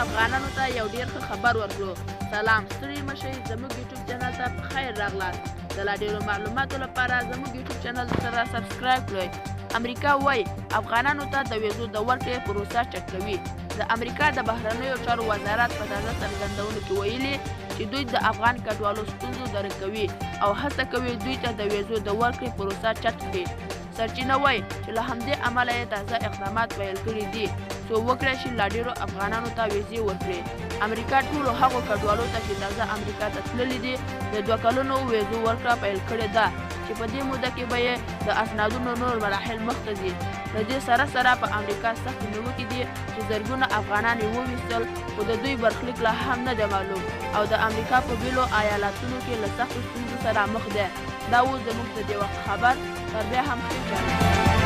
افغانانو ته یو ډیر ښه خبر ورکړو. سلام، ستړي مه شئ، زموږ یوټیوب چینل ته په خیر راغلاست. د لا ډیرو معلوماتو لپاره زموږ یوټیوب چینل سره سبسکرایب کړئ. امریکا وايي افغانانو ته د ویزو د ورکړې پروسه چټکوي. د امریکا د بهرنیو چارو وزارت په تازه څرګندونو کې ویلي چې دوی د افغان کډوالو ستونزو درک کوي او هڅه کوي دوی ته د ویزو د ورکړې پروسه چټ کړي. سرچینه وايي چې له همدې امله یې تازه اقدامات پیل کړي دي څو وکړای شي لا ډېرو افغانانو ته ویزې ورکړي. امریکا ټولو هغو کډوالو ته چې تازه امریکا ته تللي دي د 2 کلونو ویزو ورکړه پیل کړې ده چې په دې موده کې به یې د اسنادونو نور مراحل مخته ځي. له دې سره سره په امریکا سختې نیوکې دي چې زرګونه افغانان یې وویستل خو د دوی برخلیک لا هم نه دی معلوم او د امریکا په بېلو ایالاتونو کې له سختو ستونزو سره مخ دی. دا و زموږ د دې وخت خبر. تر بیا هم ښې چارې.